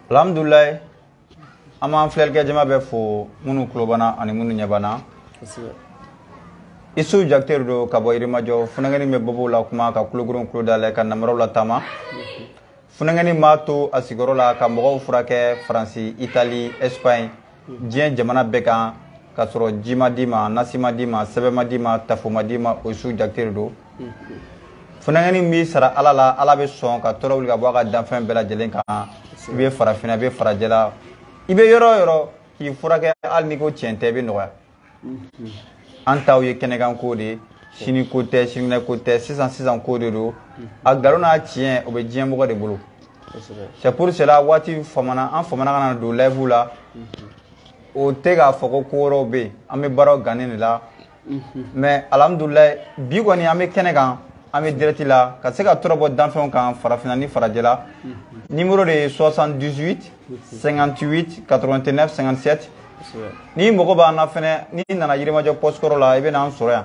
Alhamdulilayi, an b'an filɛlikɛ jama bɛɛ fo, minnu tulo b'an na ani minnu ɲɛ b'an na. Isu Jakite don ka bɔ Yirimajɔ. Funankɛnin bɛ bobow la kuma ka kulogoron kulo dayɛlɛ ka namaraw la taama. Funankɛnin m'a to a sigiyɔrɔ la ka mɔgɔw furakɛ Faransi, Itali, Espagne, diɲɛ jamana bɛɛ kan k'a sɔrɔ ji ma d'i ma, nasi ma d'i ma, sɛbɛn ma d'i ma, tafo ma d'i ma. O Isu Jakite don. Funankɛnin b'i sara Ala la, Ala bɛ sɔn ka tɔɔrɔ wuli ka bɔ a ka danfɛn bɛɛ lajɛlen kan. I bɛ farafinna, i bɛ farajɛla, i bɛ yɔrɔ o yɔrɔ k'i furakɛ, hali n'i ko tiɲɛ tɛ, i bɛ nɔgɔya. An taw ye kɛnɛkan ko de ye, sini ko tɛ, sinikɛnɛ ko tɛ, sisan sisan ko de don. A nkalon n'a tiɲɛ, o bɛ diɲɛ mɔgɔ de bolo. C'est pour cela waati famana, an famana ka na don live la. O tɛ k'a fɔ ko ko wɛrɛw bɛ yen, an bɛ baaraw gannen de la. Mais alhamdulilayi, bi kɔni an bɛ kɛnɛ kan, an bɛ direct la ka se ka tɔɔrɔ bɔ danfɛnw kan farafinna ni farajɛla. Numéro de ye 78 58 89 57. N'i mago b'an na fɛnɛ, n'i nana Yirimajɔ poste kɔrɔ la, i bɛ n'an sɔrɔ yan.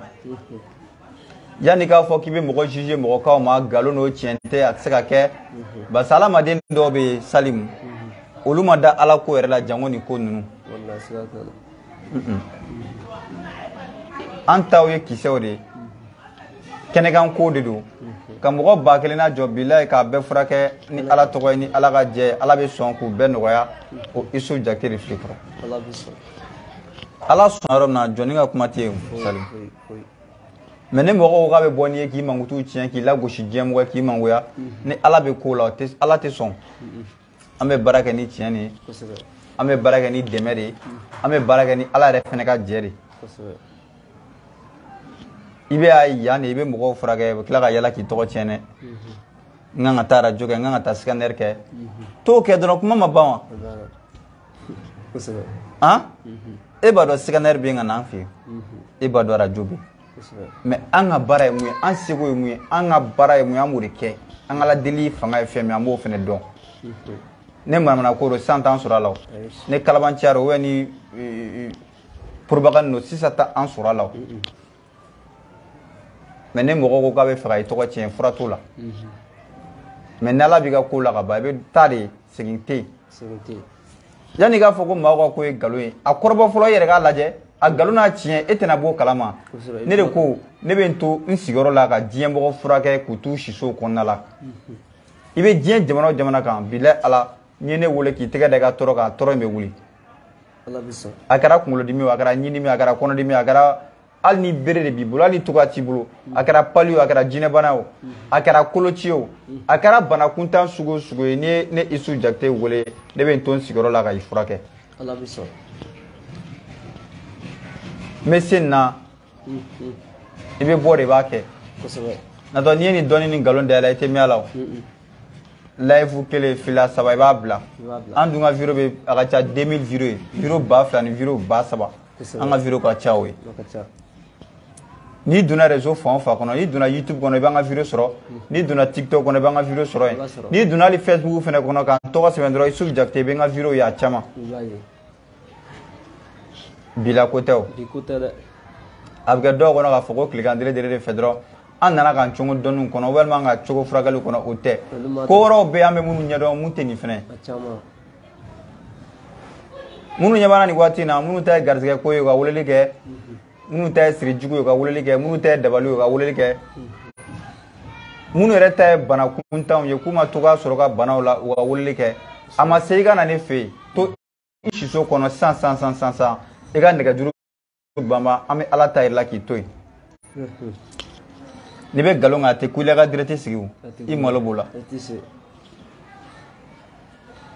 Yanni k'a fɔ k'i bɛ mɔgɔ juger mɔgɔ kaw ma, nkalon n'o tiɲɛ tɛ, a tɛ se ka kɛ. Barisa hadamaden dɔw bɛ yen, Salimu, olu ma da Ala ko yɛrɛ la, jango nin ko ninnu. An taw ye kisɛw de ye, kɛnɛkan ko de don. Ka mɔgɔ 1000 n'a jɔ bilayi k'a bɛɛ furakɛ ni Ala tɔgɔ ye, ni Ala ka jɛ, Ala bɛ sɔn k'u bɛɛ nɔgɔya. O Isu Jakite de filɛ kɔrɔ. Ala sɔn yɔrɔ min na, jɔnni ka kuma tɛ yen, Salimu. Mais ni mɔgɔw ko k'a bɛ bɔ n'i ye k'i mankutu tiɲɛ, k'i lagosi diɲɛ mɔgɔ, k'i mangoya, ni Ala bɛ ko la, Ala tɛ sɔn. An bɛ baara kɛ ni tiɲɛ de ye, an bɛ baara kɛ ni dɛmɛ de ye, an bɛ baara kɛ ni Ala yɛrɛ fɛnɛ ka jɛ de ye. I bɛ yan de, i bɛ mɔgɔw furakɛ, u bɛ tila ka yala k'i tɔgɔ tiɲɛ dɛ. N kan ka taa radio kɛ, n kan ka taa scanner kɛ. T'o kɛ dɔrɔn, kuma ma ban wa? Han? E b'a dɔn scanner bɛ yen ka na an fɛ yen, e b'a dɔn radio bɛ yen. Mais an ka baara ye mun ye, an seko ye mun ye, an ka baara ye mun ye, an b'o de kɛ. An ka Ala deli fanga ye fɛn min ye, an b'o fɛnɛ dɔn. Ne manamana ko don, sisan t'an sɔrɔ a la o. Ne kalabanciya don, ou bien ni propagande don, sisan t'an sɔrɔ a la o. Mais ne mɔgɔ ko k'a bɛ fɛ ka i tɔgɔ tiɲɛ, fura t'o la. Mais ni Ala b'i ka ko la ka ban, i bɛ taa de, segin tɛ yen. Yanni i k'a fɔ ko maaw ka ko ye nkalon ye, a kɔrɔbɔ fɔlɔ, i yɛrɛ k'a lajɛ, a nkalon n'a tiɲɛ, e tɛna bɔ o kalama. Ne de ko ne bɛ n to n sigiyɔrɔ la ka diɲɛ mɔgɔ furakɛ k'u t'u siso kɔnɔna la. I bɛ diɲɛ jamana o jamana kan, bilayi Ala, n'i ye ne wele k'i tɛgɛ da i ka tɔɔrɔ kan, a tɔɔrɔ in bɛ wuli. A kɛra kunkolodimi o, a kɛra ɲindimi, a kɛra kɔnɔdimi, a kɛra hali ni bere de b'i bolo, hali ni togoya t'i bolo, a kɛra pali o, a kɛra jinɛbana o, a kɛra koloci o, a kɛra bana kuntan sugu o sugu ye, n'i ye ne Isu Jakite wele, ne bɛ n to n sigiyɔrɔ la ka i furakɛ. N bɛ se nin na, i bɛ bɔ de, i b'a kɛ. N'o tɛ n'i ye nin dɔnni ni nkalon da i la, i tɛ mɛn a la o. Live kelen, fila, saba, i b'a bila. An dun ka vidéo bɛ, a ka ca 2000 vidéo ye, vidéo 2000 ni vidéo 3000. An ka vidéo ka ca o ye. N'i donna réseau fan o fan kɔnɔ, n'i donna YouTube kɔnɔ, i b'an ka vidéo sɔrɔ. N'i donna TikTok kɔnɔ, i b'an ka vidéo sɔrɔ yen. N'i donna hali Facebook fɛnɛ kɔnɔ, k'an tɔgɔ sɛbɛn dɔrɔn, Isu Jakite, i bɛ n ka vidéo ye a caman. Bila ko tɛ o. A bɛ kɛ dɔw kɔnɔ k'a fɔ ko tilegan dere dere de fɛ dɔrɔn, an nana k'an cogo dɔnniw kɔnɔ, walima an ka cogo furakɛliw kɔnɔ, o tɛ. Ko wɛrɛw bɛ yen, an bɛ minnu ɲɛdɔn, mun tɛ nin fɛnɛ. Minnu ɲɛ b'an na nin waati in na, minnu ta ye garisɛgɛ ko ye, u ka weleli kɛ. Minnu ta ye siri jugu ye, u ka weleli kɛ. Minnu ta ye dabali ye, u ka weleli kɛ. Minnu yɛrɛ ta ye bana kuntanw ye, k'u ma togoya sɔrɔ ka banaw la, u ka weleli kɛ. A ma se i ka na ne fɛ yen, to i siso kɔnɔ sisan sisan sisan sisan sisan, i ka nɛgɛjuru banban, an bɛ Ala ta yir'i la k'i to yen. N'i bɛ nkalon kan, a tɛ ku i la, i ka direct sigi o, i malo b'o la.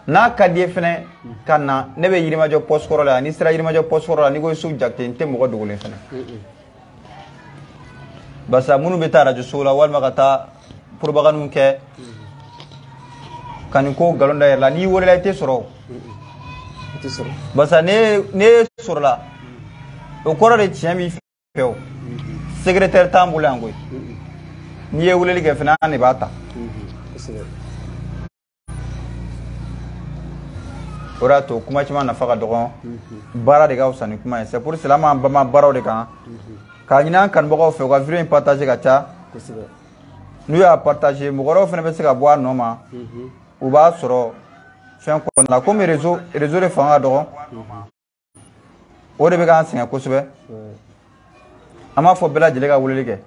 N'a ka di ye fɛnɛ ka na, ne bɛ Yirimajɔ poste kɔrɔ la yan. N'i sera Yirimajɔ poste kɔrɔ la, n'i ko Isu Jakite, n tɛ mɔgɔ dogolen fɛnɛ. Barisa minnu bɛ taa radio so la walima ka taa propagande kɛ ka nin ko nkalon da yɛrɛ la, n'i welela i tɛ sɔrɔ o. Barisa n'e sɔrɔla, o kɔrɔ de tiɲɛ b'i fɛ o. Secrétaire t'an bolo yan koyi. N'i ye weleli kɛ fɛnɛ, an de b'a ta. O de y'a to kuma caman nafa ka dɔgɔn, baara de ka fisa ni kuma ye. C'est pour cela an b'an banban baaraw de kan, k'a ɲini an kanubagaw fɛ u ka vidéo in partager ka ca. N'u y'a partager, mɔgɔ wɛrɛw fana bɛ se ka bɔ a nɔ ma, u b'a sɔrɔ. fɛn kɔnɔna la komi réseau de fanga ka dɔgɔ, o de bɛ k'an sɛgɛn kosɛbɛ. An b'a fɔ bɛɛ lajɛlen ka weleli kɛ.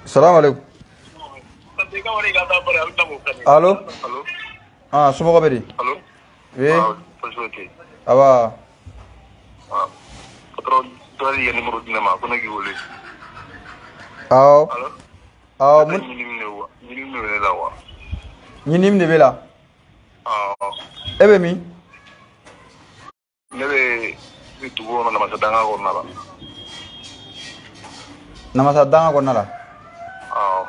Salamu aleykum. Allo. Ah, somɔgɔw bɛ di? Oui. Awa. Patron dɔ ye numéro di ne ma ko ne k'i wele. Awɔ. Awɔ. Mun ɲinini de bɛ ne la wa? Ɲinini de bɛ la? Awɔ. E bɛ min? Ne bɛ dugu kɔnɔ Namasa danga kɔnɔna la. Namasa danga kɔnɔna la? Awɔ.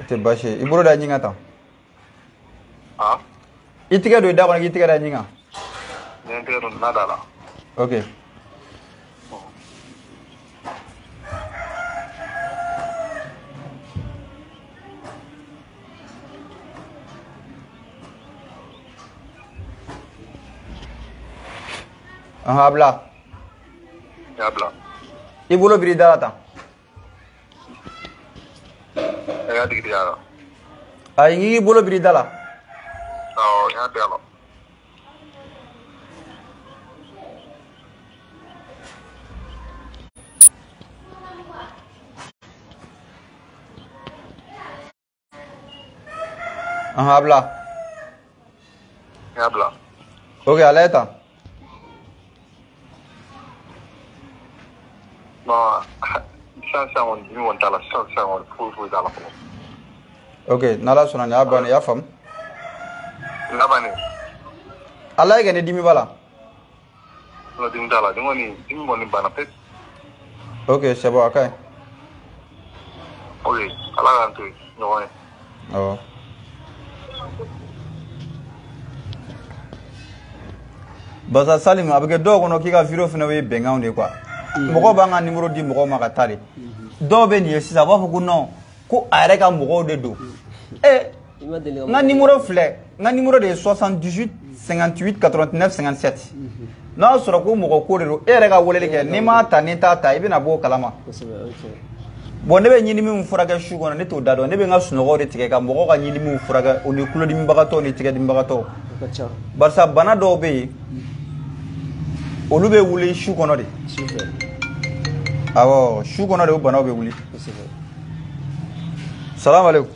O tɛ baasi ye. I bolo da ɲin kan tan. Ah? I tɛgɛ don i da kɔnɔ k'i tɛgɛ da ɲin kan. Ne ye n tɛgɛ don na da la. Ok. A bila. Y'a bila. I bolo biri da la tan. I y'a digi a la. Ayi, n k'i bolo biri da la. Awɔ, n y'a di a la. A bila. N y'a bila. Ok, a lajɛ tan. Non, sisan sisan kɔni dimi kɔni t'a la, sisan sisan kɔni foyi foyi t'a la fɔlɔ. Ok, n'Ala sɔnna nin y'a bannen, i y'a faamu? N'a bannen. A lajɛ kɛ ni dimi b'a la. Non, dimi t'a la, dimi kɔni banna pewu. Ok, c'est bon, a ka ɲi. Ok, Ala k'an to yen ɲɔgɔn ye. Awɔ. Basa Salim, a bɛ kɛ dɔw kɔnɔ k'i ka vidéo fana ye bɛnkanw de ye quoi. Mɔgɔw b'an ka numéro di mɔgɔw ma ka taa de. Dɔw bɛ nin ye sisan, u b'a fɔ ko non, ko a yɛrɛ ka mɔgɔw de don. N ka numéro filɛ, n ka numéro de ye 78 58 89 57. N'a y'a sɔrɔ ko mɔgɔ ko de don, e yɛrɛ ka weleli kɛ, n'i m'a ta n'i t'a ta, i bɛna bɔ o kalama. Bon, ne bɛ ɲinimiw furakɛ su kɔnɔ, ne t'o da dɔn. Ne bɛ n ka sunɔgɔw de tigɛ ka mɔgɔw ka ɲinimiw furakɛ, o ni tulodimibagatɔw ni tigɛdimibagatɔw. Barisa bana dɔw bɛ yen, olu bɛ wuli su kɔnɔ de. Awɔ, su kɔnɔ de o banaw bɛ wuli. Salamu aleykum.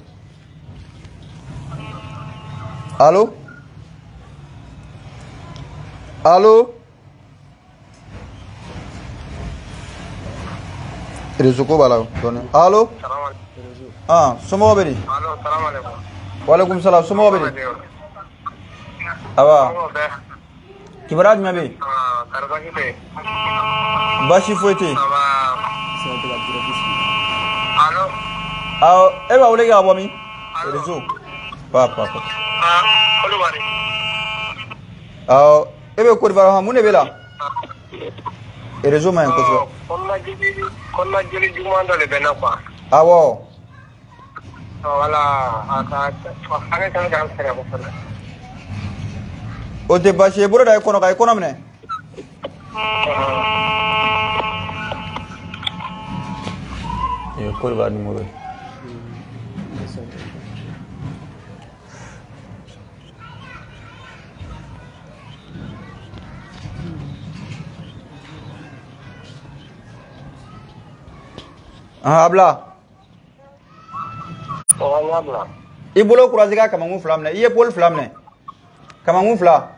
Allo? Allo? Réseau ko b'a la dɔɔni. Allo? Ah, somɔgɔw bɛ di? Allo, salamu aleykum. Waaleykum salam, somɔgɔw bɛ di? Awa. Kibaruya jumɛn bɛ yen? Baasi foyi tɛ yen. Awɔ, e b'a wele kɛ ka bɔ min? Réseau. Pa pa pa. Awɔ, e bɛ Côte d'Ivoire, mun de b'e la? Réseau man ɲi kosɛbɛ. Kɔnɔna joli juguman dɔ de bɛ n na quoi. Awɔ. Wala, a ka fanga kan ka n sɛgɛn kosɛbɛ. O tɛ baasi ye, i bolo da i kɔnɔ kan, i kɔnɔ minɛ. Nin ye Côte d'Ivoire numéro ye. A bila. I bolo kurasi ka kamankun fila minɛ, i ye poli fila minɛ. Kamankun fila.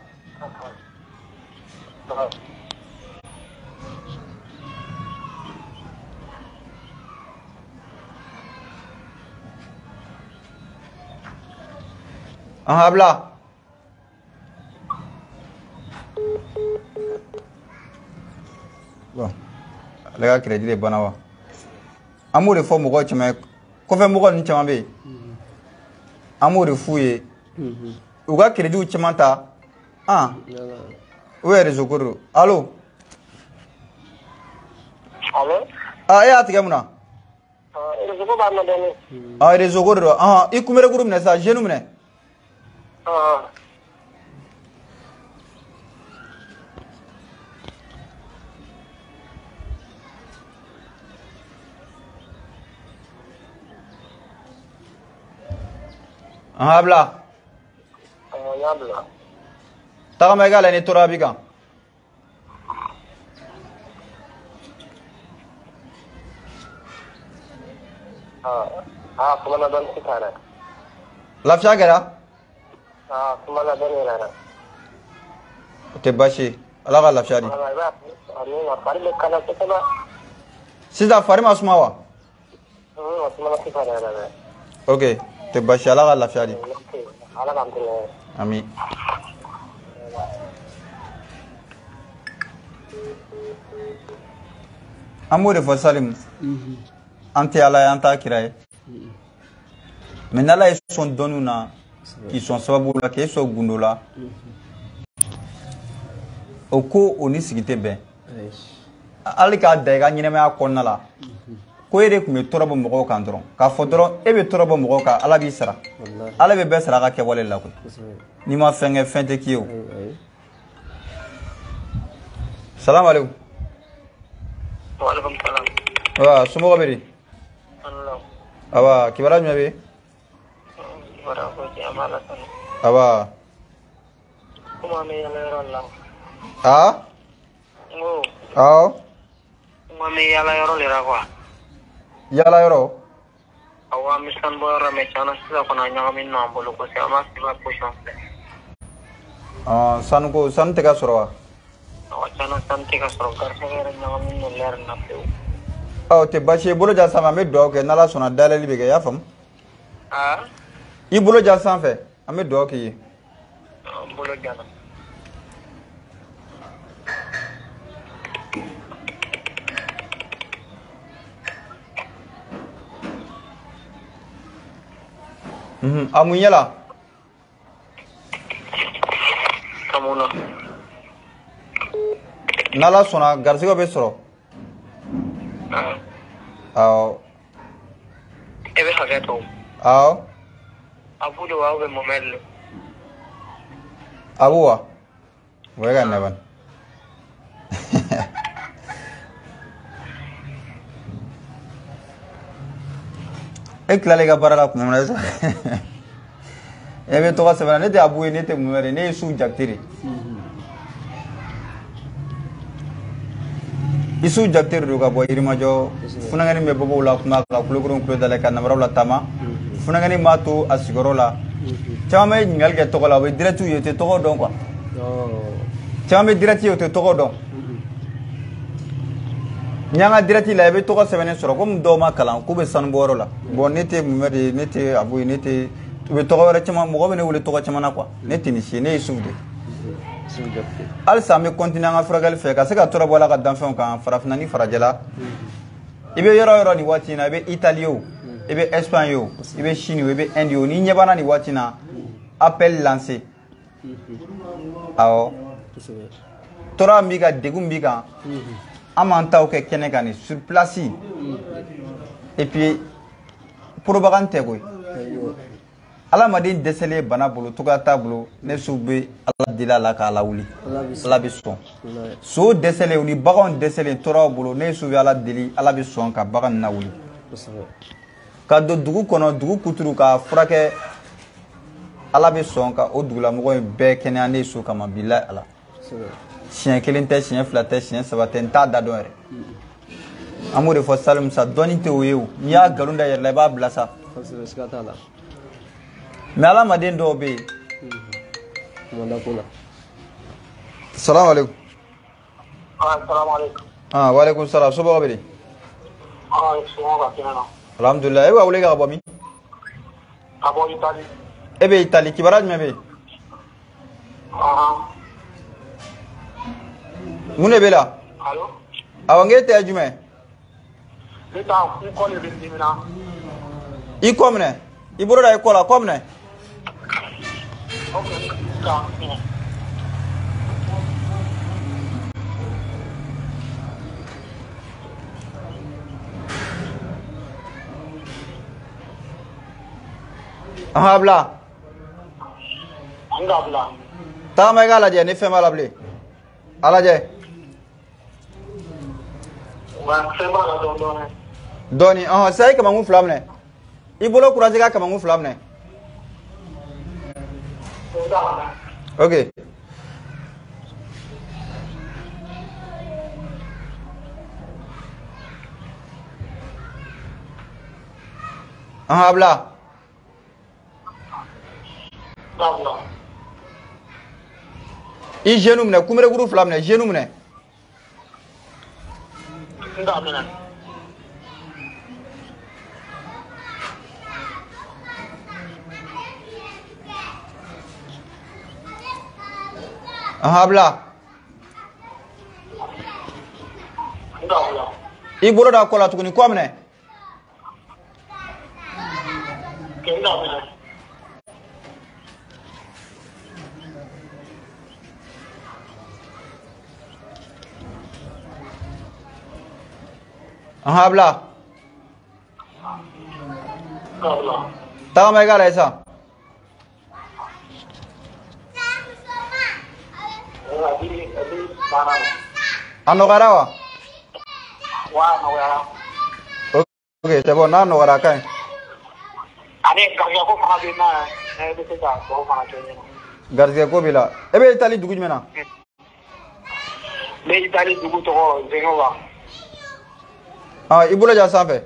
A bila. Bon, ale ka crédit de banna wa? An b'o de fɔ mɔgɔw caman ye, kɔfɛ mɔgɔ ninnu caman bɛ yen, an b'o de f'u ye, u ka crédit caman ta, o ye réseau ko de don. Allo? Allo? Ah, e y'a tigɛ mun na? Réseau ko b'a nɔ dɔɔni. Ah, réseau ko de don. I kunberekuru minɛ sisan, genou minɛ. An bila. N y'a bila. Tagama i k'a lajɛ ni tɔɔrɔya b'i kan. Aa kumana dɔɔni sisan dɛ. Lafiya kɛra? Aa kumana dɔɔni yɛrɛ dɛ. O tɛ baasi ye. Ala ka lafiya di. Fari bɛ kala kosɛbɛ. Sisan fari ma suma wa? A sumana sisan yɛrɛ dɛ. Ok, tɛ baasi ye. Ala ka lafiya di. Ala k'an tɛmɛ. Ami. An b'o de fɔ Salim. An tɛ Ala ye, an t'a kira ye. Mais n'Ala ye sɔn dɔnniw na, k'i sɔn sababu la, k'e sɔn gundo la, o ko o ni sigi tɛ bɛn. Hali k'a da i ka ɲɛnɛmaya kɔnɔna la, ko e de tun bɛ tɔɔrɔ bɔ mɔgɔw kan dɔrɔn, k'a fɔ dɔrɔn e bɛ tɔɔrɔ bɔ mɔgɔw kan, Ala b'i sara. Ala bɛ bɛɛ sara a ka kɛwale la koyi. N'i ma fɛn kɛ, fɛn tɛ k'i ye o. Salamu aleykum. Waaleykum salam. Wa somɔgɔw bɛ di? Awa, kibaruya jumɛn bɛ yen? Kibaruya ko tiɲɛ, an b'a la sanu. Awa. Komi an bɛ yala yɔrɔ la. Aa? N ko. Awɔ. N ko an bɛ yala yɔrɔ de la quoi. Yala yɔrɔ? Awɔ, an bɛ sanu bɔ yɔrɔ la mais tiɲɛ na sisan kɔni a ɲagaminen don an bolo kosɛbɛ, an b'a sɛbɛn position filɛ. Ɔn, sanu ko sanu tɛ ka sɔrɔ wa? Awɔ, tiɲɛ na sanu tɛ ka sɔrɔ, garisɛgɛ yɛrɛ ɲagaminen don lɛri na pewu. Ɔ, o tɛ baasi ye, bolo ja sanfɛ, an bɛ dugawu kɛ, n'Ala sɔnna dayɛlɛli bɛ kɛ, i y'a faamu? Aa? I bolo ja sanfɛ, an bɛ dugawu k'i ye. N bolo jana. A mun ɲɛ la? A mun na? N'Ala sɔnna garisɛgɛ bɛ sɔrɔ. Awɔ. E bɛ hakɛ to. Awɔ. Abu de wa ou bien Mohamed le? Abu wa? O ye ka nɛ bani. E tilala i ka baara la tuma min na sisan, e bɛ tɔgɔ sɛbɛn, ne tɛ Abu ye, ne tɛ Mohamed ye, ne ye Su Jakite de. Isu Jakite de don ka bɔ Yirimajɔ. Funankɛnin bɛ bɔbɔw la kuma ka kulokoron kulo dala ka namaraw la taama. Funankɛnin m'a to a sigiyɔrɔ la. Caman bɛ ɲininkali kɛ tɔgɔ la, u bɛ direct ye, u tɛ tɔgɔ dɔn quoi. Caman bɛ direct ye, u tɛ tɔgɔ dɔn. N'i y'an ka direct la, i bɛ tɔgɔ sɛbɛnnen sɔrɔ komi dɔw ma kalan k'u bɛ sanu bɔyɔrɔ la. Bon, ne tɛ Mohamed ye, ne tɛ Abu ye, ne tɛ, u bɛ tɔgɔ wɛrɛ caman, mɔgɔ bɛ ne wele tɔgɔ caman na quoi. Ne tɛ nin si ye, ne ye Isufu de ye. Halisa an bɛ continuer an ka furakɛli fɛ ka se ka tɔɔrɔ bɔ Ala ka danfɛnw kan farafinna ni farajɛla. I bɛ yɔrɔ o yɔrɔ nin waati in na, i bɛ Italie o, i bɛ Espagne o, i bɛ Chine o, i bɛ Inde o, n'i ɲɛ b'an na nin waati in na, appel lancé. Awɔ. Tɔɔrɔ min b'i kan, degun b'i kan, an b'an taw kɛ kɛnɛ kan nin sur place. Et puis propagande tɛ koyi. Adamaden dɛsɛlen bana bolo, togoya t'a bolo, ne su bɛ Ala deli a la k'a lawuli. Ala bɛ sɔn. So dɛsɛlen ni baganw dɛsɛlen tɔɔrɔw bolo, ne su bɛ Ala deli, Ala bɛ sɔn ka bagan lawuli. Ka don dugu kɔnɔ, dugu kuturu k'a furakɛ, Ala bɛ sɔn ka o dugulamɔgɔ in bɛɛ kɛnɛya ne su kama, bilahi Ala. Siɲɛ kelen tɛ, siɲɛ fila tɛ, siɲɛ saba tɛ, n t'a da dɔn yɛrɛ. An b'o de fɔ Salimu sa, dɔnni tɛ o ye o. N'i y'a nkalon da i yɛrɛ la, i b'a bila sa. Mais adamaden dɔw bɛ yen. Salamu aleykum. Salamu aleykum. Ah, wa aleykum salam. Somɔgɔw bɛ di? Ah, somɔgɔw ka kɛnɛ na. Alhamdulilayi. E bɛ ka wele ka bɔ min? Ka bɔ Itali. E bɛ Itali, kibaruya jumɛn bɛ yen? Mun de b'e la? Allo? Awɔ, n k'e ta ye jumɛn? Ne ta, n kɔ de bɛ n dimi na. I kɔ minɛ. I bolo da i kɔ la, kɔ minɛ. Ok, n Ɔhɔn, a bila. N k'a bila. Tagama i k'a lajɛ ni fɛn b'a la bilen. A lajɛ. Wa fɛn b'a la dɔɔni dɔɔni. Dɔɔni, ɔhɔn, sisan i kamankun fila minɛ. I bolo kurasi ka kamankun fila minɛ. Ok. Habla. I genou minɛ kunberekuru fila minɛ genou minɛ. Habla. I bolo da kɔ la tuguni kɔ minɛ. Habla. Tagama i k'a lajɛ sisan. A nɔgɔyara wa? Ok, c'est bon, n'a nɔgɔyara a ka ɲi. Garizigɛ ko b'i la. E bɛ Itali dugu jumɛn na? Ne Itali dugu tɔgɔ Zenova. Ah, i bolo ja sanfɛ.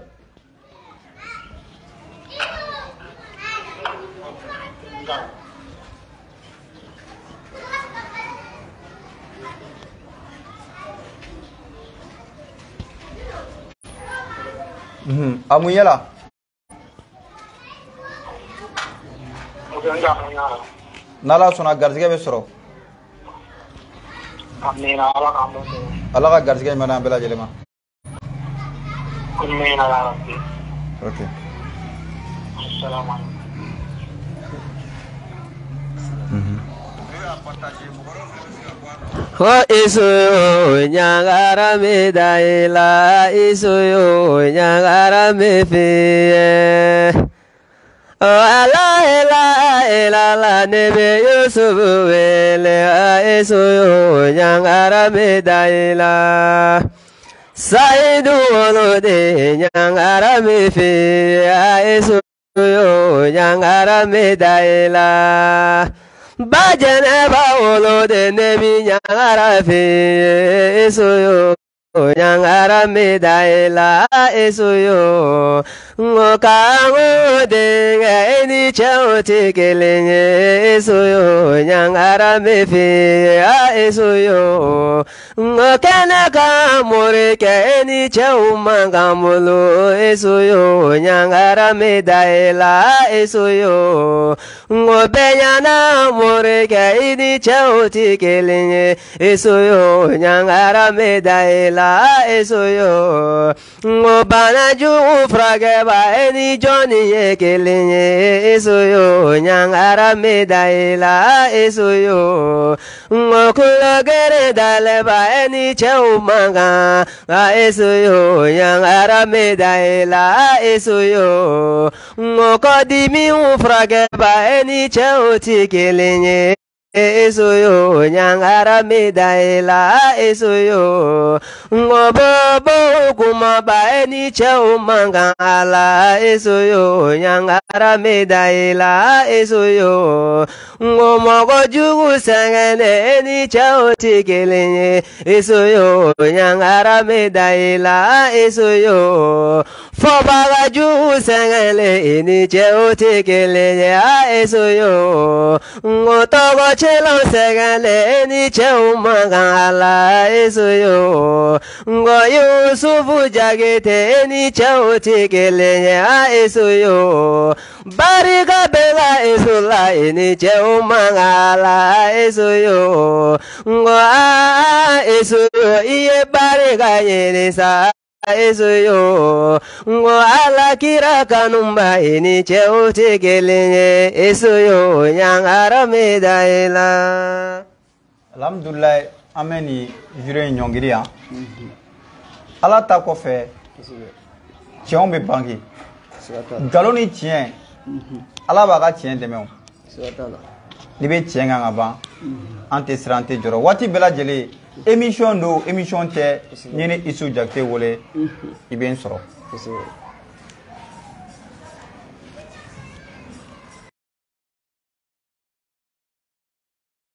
A mun yala? N'Ala sɔnna garizigɛ bɛ sɔrɔ. Ala ka garizigɛ ɲuman d'an bɛɛ lajɛlen ma. Ok. Ko isuyo nyangara me daila isuyo nyangara me fiye. Ala ila ila la nebe Yusuf wele isuyo nyangara me daila. Saidu wolode nyangara me fiye isuyo nyangara me daila. Bajene ba wolode nebi nyangara fiye isuyo nyangara me daila isuyo. Ngokango denga eni chao tekelenye isuyo nyangara me fiye isuyo. Ngokana ka moreke eni chao mangamolo isuyo nyangara me daila isuyo. Ngobenyana moreke eni chao tekelenye isuyo nyangara me daila isuyo. Ngobana ju frage ba eni joni yekelenye isuyo nyangara me daila isuyo. Ngokulo gere dale ba eni cheu manga isuyo nyangara me daila isuyo. Ngokodimi frage ba eni cheu tikelenye isuyo nyangara me daila isuyo. Ngobobo kuma ba eni cheu manga ala isuyo nyangara me daila isuyo. Ngomogo jugu sangene eni cheu tikelenye isuyo nyangara me daila isuyo. Fobaga jugu sangene eni cheu tikelenye isuyo. Ngotogo chelo sangene eni cheu manga ala isuyo. Ngo Yusufu jagete eni cheu tikelenye isuyo. Barika bela isula eni cheu manga ala isuyo. Ngo isuyo iye barika yenisa isuyo. Ngo ala kira kanumba eni cheu tikelenye isuyo nyangara me daila. Alhamdulillah, an bɛ nin vidéo in ɲɔngiri yan. Ala ta kɔfɛ tiɲɛw bɛ bange. Nkalon ni tiɲɛ, Ala b'a ka tiɲɛ dɛmɛ o. N'i bɛ tiɲɛ kan ka ban, an tɛ siran an tɛ jɔrɔ. Waati bɛɛ lajɛlen émission don émission tɛ, n'i ye ne Isu Jakite wele i bɛ n sɔrɔ.